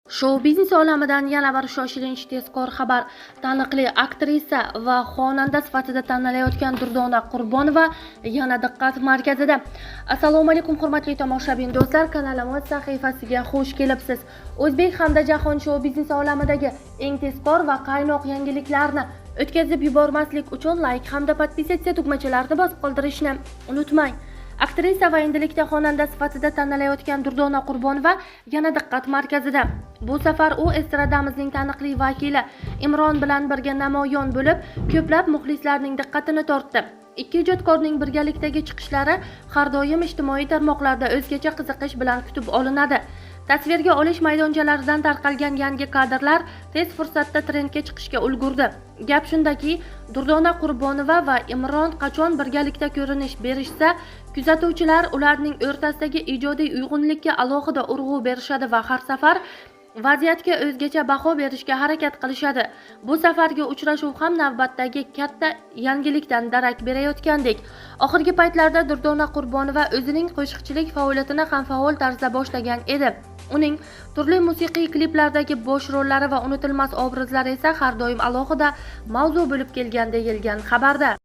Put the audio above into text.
Shou-biznes olamidan yana bir shoshilinch tezkor xabar. Taniqli aktrisa va xonanda sifatida tanilayotgan Durdona Qurbonova yana diqqat markazida. Assalomu alaykum, hurmatli tomoshabin do'stlar, kanalimiz sahifasiga xush kelibsiz. O'zbek hamda jahon shou-biznesi olamidagi eng tezkor va qaynoq yangiliklarni o'tkazib yubormaslik uchun layk hamda подписаться tugmachalarini bosib qoldirishni unutmang. Aktrisa va endilikda xonanda sifatida tanilayotgan Durdona Qurbonova yana diqqat markazida. Bu safar u estradamizning taniqli vakili Imron bilan birga namoyon bo'lib, ko'plab muxlislarning diqqatini tortdi. Ikki ijodkorning birgalikdagi chiqishlari har doim ijtimoiy tarmoqlarda o'zgacha qiziqish bilan kutib olinadi. Tasvirga olish maydonchalaridan tarqalgan yangi kadrlar tez fursatda trendga chiqishga ulgurdi. Gap shundaki, Durdona Qurbonova va Imron qachon birgalikda ko'rinish berishsa, kuzatuvchilar ularning o'rtasidagi ijodiy uyg'unlikka alohida urg'u berishadi va har safar vaziyatga o'zgacha baho berishga harakat qilishadi. Bu safargi uchrashuv ham navbatdagi katta yangilikdan darak berayotgandek. Oxirgi paytlarda Durdona Qurbonova o'zining qo'shiqchilik faoliyatini ham faol tarzda boshlagan edi. Uning turli musiqiy kliplardagi bosh rollari va unutilmas obrazlari esa har doim alohida mavzu bo'lib kelgan, deyilgan xabarda.